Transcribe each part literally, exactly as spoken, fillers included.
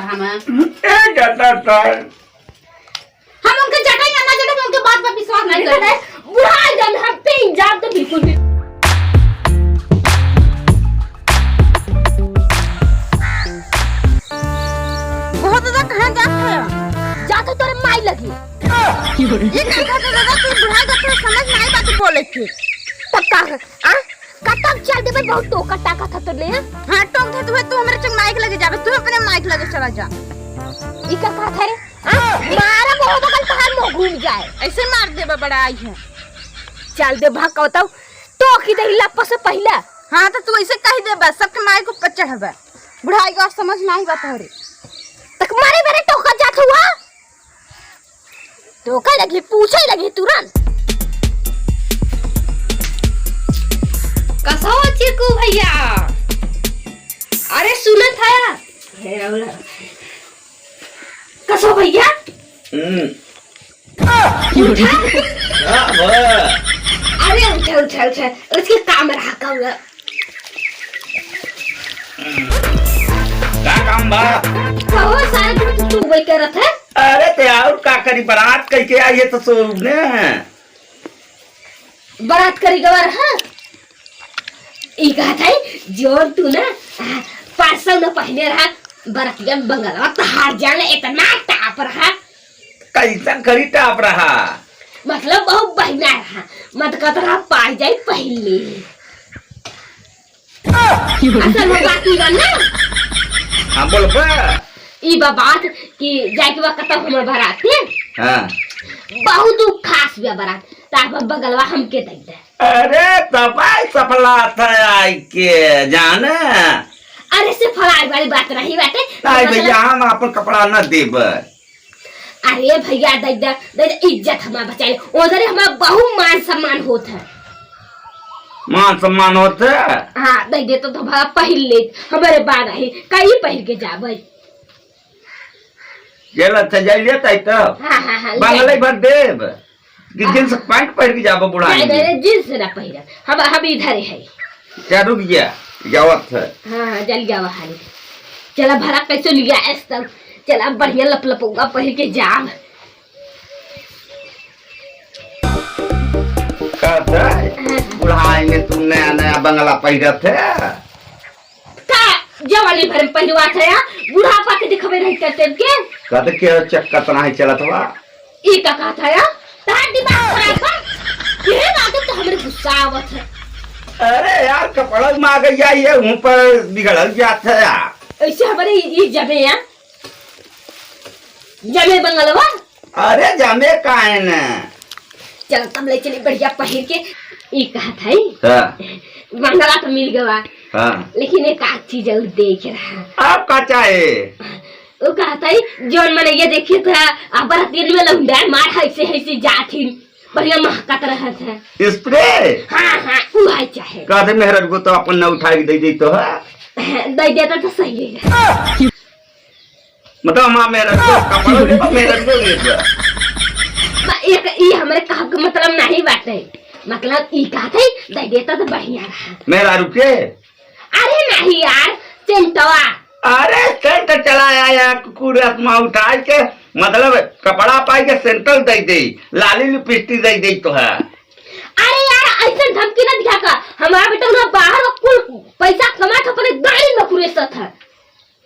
हम ए, जटा, जटा। हम उनके जटा या ना जटा, हम उनके बात पर विश्वास नहीं करते। बुढ़ा एकदम हम पे इंजाम तो बिल्कुल भी। बहुत ज्यादा कहाँ जात है? जात हो तोरे माई लगी। ये का कहत है दादा, तू बुढ़ा गया, तू समझ में आई बात बोले के। तब का है? आ? कतब चल देबे, बहुत टोका टाका था तो ले, हाँ? हाँ, टोक दे तू, तू हमरे चंग माई के लगे जाबे, तू अपने माई के लगे चला जा। ई का कहत है रे? आ? मारा मोह बगल तहार मुंह घूम जाए। ऐसे मार देबे, बड़ा आई है। चल दे भाग, कहता हूँ, टोकी दे लप्प से पहले। हाँ, तो तू ऐसे कह दे बस, सबके माई को पच्चा है बे। बुढ़ाई का समझ ना आई बात हो रे। तक मारे मेरे टोका जात हुआ। टोका लगी, पूछे लगी तुरंत। कसो चिकू भैया? अरे सुनत है? कसो भैया? हम्म। उठा। का बा? अरे उठा, उठा, उठा। उसके काम रहा, काम रहा। का काम बा? कहो सारे दिन तू, तू वही करत है। अरे ते और का करी, बारात कह के आई है तो सो ने। बारात करी गवा रहा। ई कहत है, जोन तू ना, आ, पाँच सौ न पहले रहा, बरतिया बंगलवा तहार जान इतना टाप रहा। कैसन करी टाप रहा? मतलब बहुत बढ़िया रहा, मत कहत रहा पाई जाई पहले। असल में बात ई बा ना। हाँ, बोल बा। ई बा बात कि जाए के बा कतौ हमर बारात में। हाँ। बहुत उ खास बा बारात। तार बगलवा हमके दे दे। अरे, तबाई सफला था आई के, जाने। अरे, सफला वाली बात नहीं बाटे। नहीं मतलब भैया, हम आपन कपड़ा न देब। अरे भैया, दे दे, दे दे, इज्जत हमार बचाए। उधरे हमार बहुत मान सम्मान होत है। मान सम्मान होत है? हाँ, दे दे तो, तो भला पहिर ले, हमारे बा नहीं, कई पहिर के जाबे। चल, अच्छा, जाई लेत आई तो। हाँ, हाँ, हाँ, ले। बंगले भर देब कि हाँ। जींस पैंट पहिर के जाबो बुढ़ाई नहीं, में? नहीं, जींस ना पहिरब। हम, हम इधर है। क्या रुक गया? जावत है। हाँ, हाँ, जल जावा हाली। चला भला कैसे लिया ऐस तब। चला बढ़िया लपलपौआ पहिर के जाब। कहत है, हाँ। बुढ़ाई में तू नया नया बंगला पहिरत है। का जवानी भर में पहिरवात है, बुढ़ापा के दिखबे नहीं करते के? कहत के चक्कर तना है चलत बा। ई का कहत है? तार दिमाग खराब बा? यही बात तो हमरे गुस्सा आवत है। अरे यार, कपड़ा मांगे जाइए, हूँ पर बिगड़ल जात है यार। ऐसे हमारे ई, ई जमे या, जमे बंगलवा। अरे जमे काहे न? चल तब ले चली बढ़िया पहिर के। ई कहत है, हाँ। मंगला तो मिल गवा। हाँ। लेकिन एक आध चीज और देख रहा। आप का चाहे? वो कहत है, जौन मनैया देखित है, अब रात दिन में लहुंडा मार हैसे हैसे जात ही, बढ़िया महकत रहत है। स्प्रे? हाँ, हाँ, उ है चाहे। कहते मेहरर को तो अपन न उठा के दे दे तो है। दे देता तो सही है। मतलब, हमार मेहरारू के कपड़ा लेबा, मेहरारू के लेबा। बा, एक ई हमरे कहब के मतलब नहीं बाटे। मतलब, ई कहत है, दे देता तो बढ़िया रहा। मेहरारू के? अरे नहीं यार, सेंटवा। अरे, सेंट चला आया, कुकुर आत्मा उठाए के, मतलब, कपड़ा पाई के सेंटल दे दे, लाली लिपस्टिक दे दे तो है। अरे यार, ऐसन धमकी ना दिया कर। हमारा बेटा ना बाहर कुल पैसा कमा के अपने गाड़ी में घुसेरत है।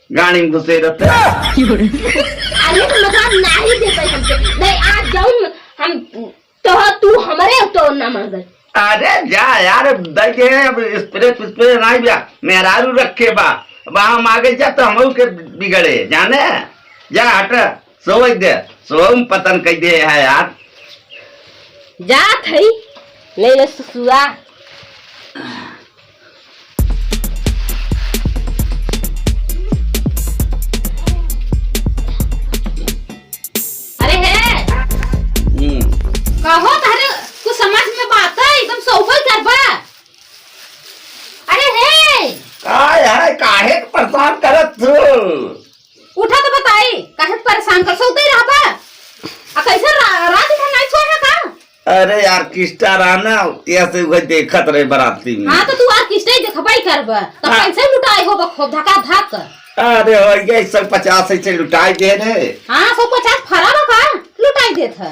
गाड़ी में घुसेरत है। अरे तो मतलब नाही देते हमके। नहीं, आज जाऊं हम तो, तू हमरे तो ना मांगल। अरे जा यार, दे दे, अब स्प्रे फिस्प्रे नाही बा, मेहरारू रखे बा। अब हम आगे जा तो हमहू के बिगड़े, जाने? जा हट, सोवै दे, सोवै में पतन कइ दे है यार। जात है, ले ले सुसुआ। अरे हे, हम्म। कहो तहरे कुछ समझ में बात है, एकदम सोवै करबा। अरे हे। काय है, काहे के परेशान करत तू? उठा तो बताई, काहे परेशान कर, सोते रहबा? आ कैसे रा-, रात भर नहीं सोए है का? अरे यार, ऑर्केस्ट्रा रहा ना, ये से उहे देखत रहे बराती में। हाँ, तो तू ऑर्केस्ट्रा ही देखबा ही करबा, तो हाँ। कैसे लुटाई होबा खूब धका धक? अरे, होइ गए, सौ पचास ऐसे लुटाई दे रे। हाँ, सौ पचास फरा बा का? लुटाई देत है।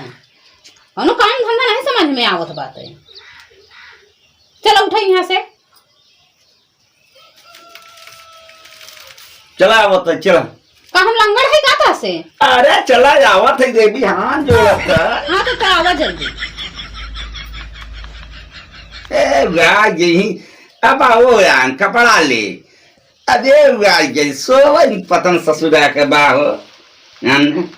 कौनो काम धंधा नहीं समझ में आवत बाटे। चला उठा यहाँ से। चला आवत है, चला। का हम लंगड़ है का तोसे? अरे चला आवत है देवी, हाथ जोड़त है। हाँ तो चला आवा जल्दी। ए, वा यही, अब आओ यार, कपड़ा ले। अरे वा यही, सोवन पतन ससुरा के बाहो। यान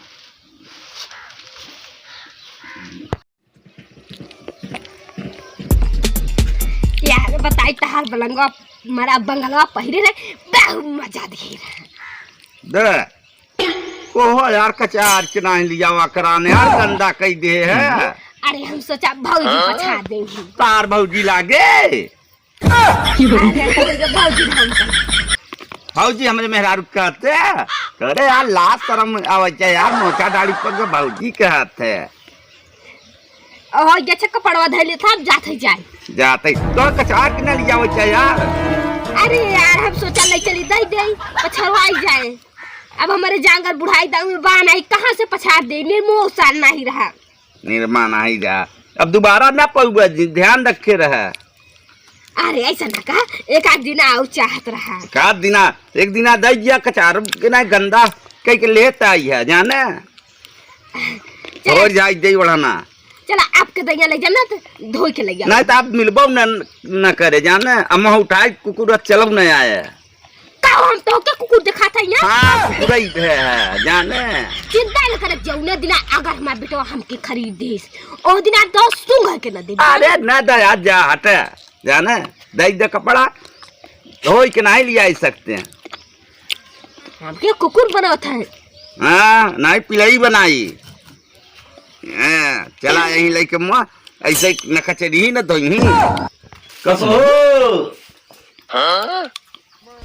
यार, बताई तहार बलंगवा, मारा बंगलवा पहिरे रहे, बहुत मजा दिए रहे। दे, ओहो यार, कचार के नाहीं लियावा कराने यार, गंदा कई दे है। अरे, हम सोचा भौजी पछार देंगी। तार भौजी लागे। अरे, भौजी हम भौजी हमरे मेहरारू कहते। अरे यार, लाज शरम आवे चाहिए यार, मोचा दाढ़ी पर के भौजी कहत है। ओहो, ये छक्का पड़वा धैले था, अब जात है जाए। जात है, तो कचार के ना लियावे चाहिए यार। अरे यार, हम सोचा ले चली दई दई, पछरवाई जाए। अब हमरे जांगर बुढ़ाई दाऊ में बा नहीं, कहाँ से पछार दे, मेरे मुँह साल नहीं रहा। निर्माण आई जा, अब दोबारा ना पउबा जी, ध्यान रखे रहा। अरे ऐसा ना कहा, एक आध दिन आउ चाहत रहा। का दिना, एक दिना दई गया कचार के ना गंदा कह के लेत आई है, जाने? चला। और जाई दे ओढ़ना। चला, आपके दैया ले जाना तो धोई के ले जाओ। नहीं तो आप मिलबो न, न करे, जाने? अम्मा उठाई कुकुर चलब न आए। का हम तो के कुकुर दिखाता है यहाँ? हाँ, कुकुर ही है, जाने। चिंता न करे, जौने दिना अगर हमार बेटवा हमके खरीद देस, ओ दिना दस सूंघ के न दे। अरे न दया जा, हटे, जाने, दे दे कपड़ा, धोई के नहीं लिया सकते हैं। हमके कुकुर बनावत है। हाँ, नहीं पिलाई बनाई। हाँ, चला यहीं लेके मुआ, ऐसे न कचरी ही न धोई ही। कसो?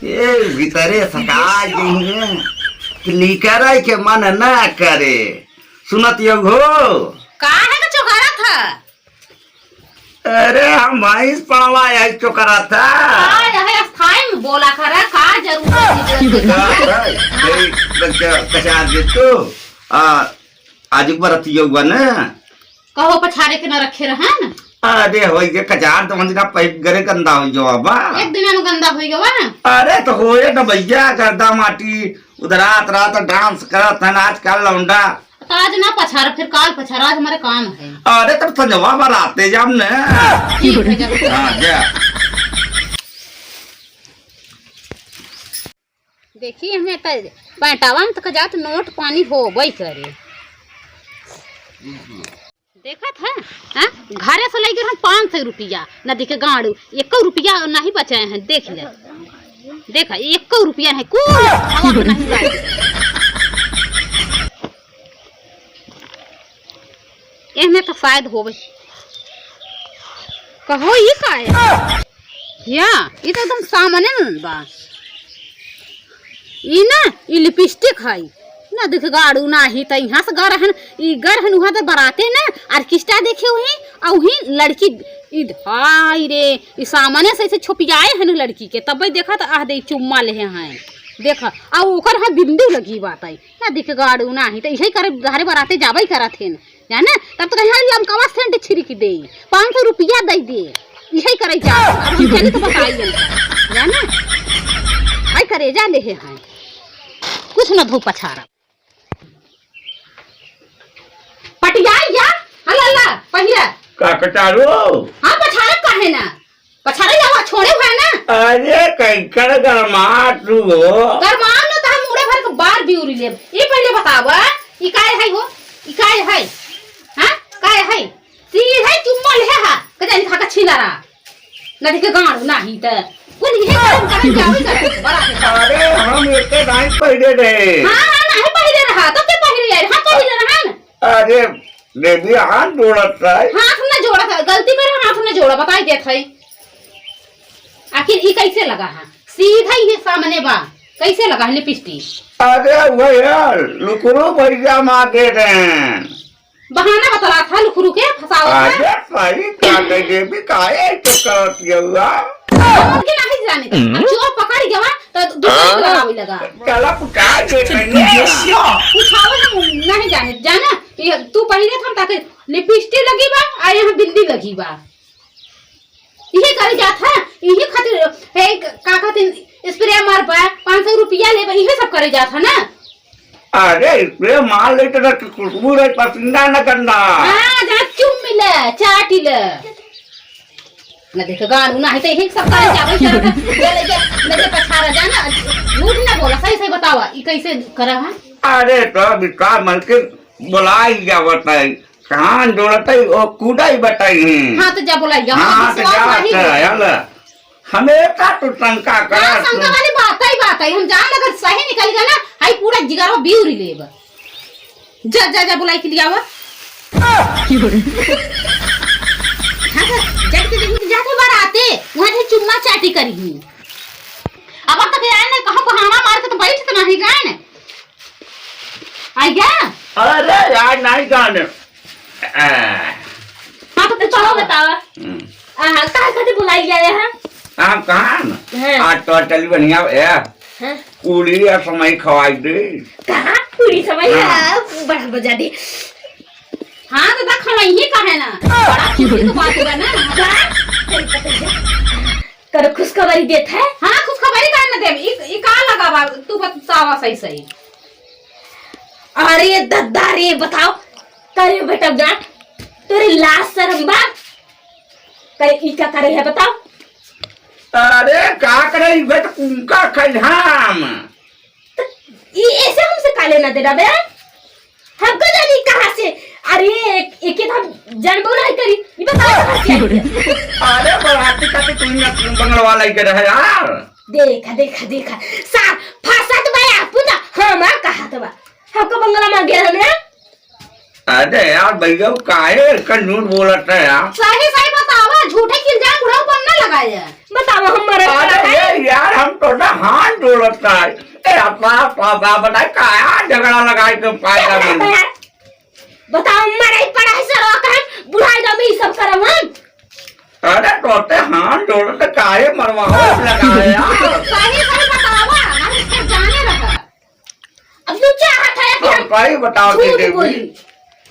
ये भीतरे सका गई है कि निकरे के मन ना करे। सुनत यो हो? का है के चोकारा था? अरे, हम भैंस पड़वा है चोकारा था। का है स्थाई में बोला खरा, का जरूरत है बोले का के? है? यही बच्चा कचार दे तू। आ, आज एक बार अति यौवा ना। कहो पछारे के न रखे रहन। अरे होई के कचार तो मंदिरा पै गरे गंदा होई गवा बा। एक दिन में गंदा होई गवा ना। अरे तो होए न भैया, गर्दा माटी उधरात रात डांस करत हन आजकल लौंडा। तो आज ना पछार, फिर काल पछार, आज हमारे काम है। अरे तब संजवा बराते जाम ने। ठीक है, जब हाँ, जा। देखी, हमें त पैंटावा में तक जात नोट पानी होबे करे। देखत है, हाँ? घरे से लेके हम पाँच सौ रुपया, न देखे गाड़ू, एको रुपया नहीं बचाए हैं, देख ले। देखा, एको रुपया है, कुल हवा में नहीं बाटे। एहमे तो शायद होवे। कहो, ई का है? या, ई तो एकदम सामने में बा। ई ना, ई लिपस्टिक है। ना देख गाड़ू ना ही, त यहाँ से गर हन, ई गर हन, वहाँ तो बराते ना, ऑर्केस्ट्रा देखे हुई, आ वही लड़की, ई, हाय रे, ई सामने से ऐसे छुपियाए हन लड़की के, तब देखा तो आह दे चुम्मा ले हैं। देखा, आ ओकर हाँ बिंदु लगी बात है। ना देख गाड़ू ना ही, त इहे करे, घरे बराते जाबे करत हेन। जाने? तब तो कहीं लमकवा सेंट छिड़क दे, पाँच सौ रुपया दे दे, इहे करे जा। अब हम चली तो बताई इनका, जाने? आई करे जा ले हे हैं, कुछ न धो पछारा। पटियाई या, हला ला, पहिरा। का कटारो? हाँ, पछारा काहे ना? पछारे जावा, छोड़े हुआ ना। अरे, कंकड़ गरमात तू हो। गरमात न त हम उड़े भर के बार बिउरी लेब। ई पहिले बतावा, ई काय है हो? ई काय है? हाँ? काय है? सीधे चुम्मा ले हा। कजानी खा के छीना रहा। नदी के गाँड़ नाही त। कुल इहे करम करम जावे कर। बड़ा है। अरे, हम एके नाई पहिले रहे। हाँ, हाँ, नाही पहिले रहा। तो के पहिले रहा? हाँ, पहिले रहा ना। अरे, देवी हाथ जोड़त है। हाथ न जोड़ा था, गलती करे हाथ न जोड़ा, बताई देत है। आखिर ई कैसे लगा है? सीधा ही सामने बा, कैसे लगा है लिपस्टिक? अरे भैया, लुकरू भैया मार दे रहे हैं। बहाना बतला था लुकरू के, फंसावत था। अरे सही का कह देवी, काहे तो करत यहुआ? हम उनके नहीं जाने। अब जो पकड़ गवा, तो दूसरे के लगावे लगा। चला पुकार दे कन्या। पूछावे हम नहीं जाने। जाना, ये तू पहिरे हम ताके लिपस्टिक लगी बा, आ यहाँ बिंदी लगी बा। इहे करे जात है, इहे खातिर, हे, का कहते, स्प्रे मार बा, पाँच सौ रुपया लेबा, इहे सब करे जात है ना। अरे, स्प्रे मार ले तो खुशबू रहे, पसीना न गंदा। हाँ, जा चुम मिले, चाटी ले। न देख गानू ना है तो यही सब करे जावे, चलो ना, ले, ले, ले, ले, पछाड़ा जा ना, झूठ ना बोला, सही, सही बतावा, ई कैसे करा है? अरे, तो विश्वास मलकिन बोलाई जावत है। कहाँ जोड़तई, ओ कूदई बटई। हाँ, तो जा बोलाइया, हाँ, तो विश्वास जा, नहीं तो होता। चल। हमेशा तू शंका हाँ, करत शंका तू। वाली बात ही बात है। हम जान अगर सही निकल गया ना, हाई पूरा जिगरो बिउरी लेब। जा, जा, जा, बोलाई के लियावा। हाँ, तो जब के देखी तो जाते बार आते, वहाँ से चुम्मा चाटी करी। अब तक यार ने कहा बहाना मार के तो बैठ तो नहीं गए ने। आ गया? अरे यार, नहीं जाने। आ। हाँ, तो कुछ और बतावा। हम्म। आ, काहे खातिर बुलाई गया है? हम कहाँ न? हाँ। आज तो चली बढ़िया है। हाँ। पूरी या समय खवाई दे। कहाँ पूरी समय? हाँ। हाँ, बड़ा मजा दी। हाँ, तो देख, हम यही कहे ना। बड़ा खुशी तो बात बा ना। का? करो खुशखबरी देत है? हाँ, खुशखबरी काहे न देब? ई, ई का लगा बा? तू बतावा सही सही। अरे दद्दा रे, बताओ। करे बेटा ना, तोरे लाज शर्म बा? करे ई का करे है बताओ? अरे का करे, ई बेटा कुंका खैहाम। त ई ऐसे हमसे का लेना देना बे? हमको जानी कहाँ से? अरे, एक, एक, एक हम जानबो नहीं करी। ये बताओ कहाँ से आई है? अरे, बढ़ाती का तो तू ना बंगला वाला ही के रहे यार। देखा, देखा, देखा। सा, फंसत बा आपू ना, हमार कहा तो बा। हमको बंगला मांगे रहने। अरे यार, भैया, काहे इतना झूठ बोलत है यार? सही, सही बतावा, झूठे के इल्जाम बुढ़ऊ पर ना लगाया। बतावा, हम मरे अरे वाला है। ये यार, हम तो ना हाथ जोड़त है। ए, अपना पापा बताए, काया झगड़ा लगाए के फायदा मिले? बताओ, मरे पड़ा है सर, ओकर हम बुढ़ाई में ई सब करब हम। अरे, तोते हाथ जोड़त है, काहे मरवाओ लगाए यार? सही, सही बतावा, हम सब जाने रहा। अब तू चाहत है कि हम हम सही बताओ झूठ दीदी। बोली?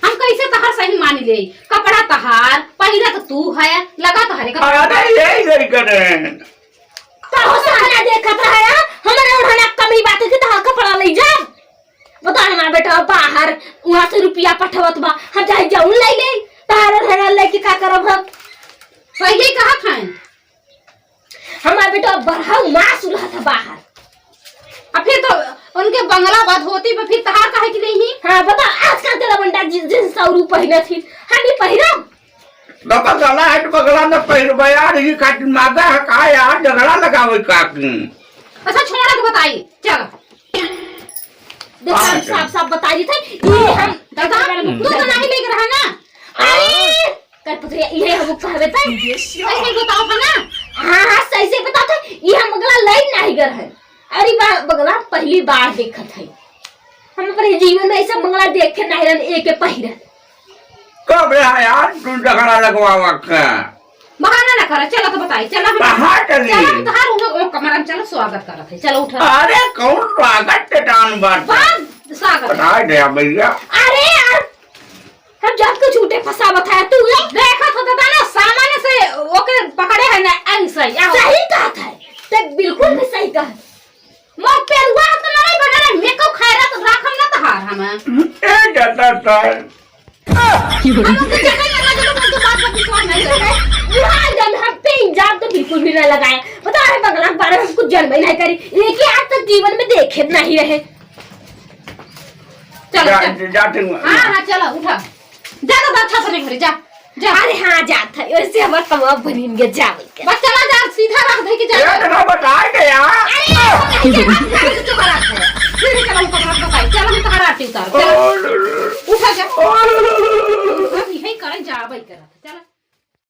हम कैसे तहार सही मान ले? कपड़ा तहार, पहिरत तू है, लगा तहारे कपड़ा। अरे, यही सही करे। कहो सहारा देखत है, हमरे ओढ़ना कमी बात है कि तहार कपड़ा ले जा। बता हमार बेटा बाहर, वहाँ से रुपया पठवत बा, हम चाहे जाऊन ले ले, तहार ओढ़ना लेके का करब हम? सही कहत हैं। हमार बेटा बरहा मास उलहत है बाहर। अब फिर तो उनके बंगला बा, धोती बा, फिर तहार काहे की नहीं? हाँ, बता, आजकल के लवंडा जि-, जींस और ऊ पहिनत ही, हम भी पहिरब। तो बगला है, तो बगला न पहिरबे यार, ई खातिर मांगा है का यार, झगड़ा लगावे का की? अच्छा, छोड़ा तो बताई, चल। देख, हाँ, हम चल। साफ साफ बता दी थे, ये हम दादा, तू तो नहीं लेके रहा ना? अरे, कर पुतरिया, इहे हम कहबे त। सही सही बताओ है ना? हाँ, हाँ, सही सही बताओ त। इहे बंगला लई नाही गर है। अरे बा-, बंगला पहली बार देखत है। हम अपने जीवन में ऐसा बंगला देखे नाही रहन, एके पहिरन। कब रहा यार, तू झगड़ा लगवावा का? बहाना ना करा, चलो तो बताई, चलो हम, कहाँ चली? चलो हम तोहार उहो, ओ कमरा में चलो, स्वागत करत है, चलो उठा। अरे, कौन स्वागत के टान बात? बात स्वागत। बताए दे भैया। अरे यार, हम जात को झूठे फंसावत है तू लोग। देखत हो दादा ना, सामने से ओके पकड़े है ना, ऐसे ही, आओ। सही कहत है, ते बिल्कुल भी सही कहत। मोर पेरुआ तो नहीं बना रहे, मेकअप खाए रहा तो राखम ना तहार हम। ए दादा साहब। हम तो जगह में ना जो तुम तो बात पर विश्वास नहीं करते। यहाँ जब हम पे इंजाम तो बिल्कुल भी ना लगाए। पता है बंगला के बारे में हम कुछ जानबे नहीं करी। एक ही आज तक जीवन में देखे नहीं रहे। चलो, जा, चल। जा, जा, तुम। हाँ, हाँ, चलो, उठा। जा, जा, अच्छा से नहीं घरे, जा, जा। अरे हाँ, जात है, वैसे हमार कमवा बनिन के जावे के। बस चला जा, सीधा राह धइ के जा। ए, तो ना बताए के यार। अरे, चुप रह। फिर चला ऊपर हाथ बताई, चल हम तोहार आरती उतार, चल। ओ, लो, लो, लो। उठा जा। ओ, लो, लो, लो, लो, लो। हम यही करन जाबे करत, चल।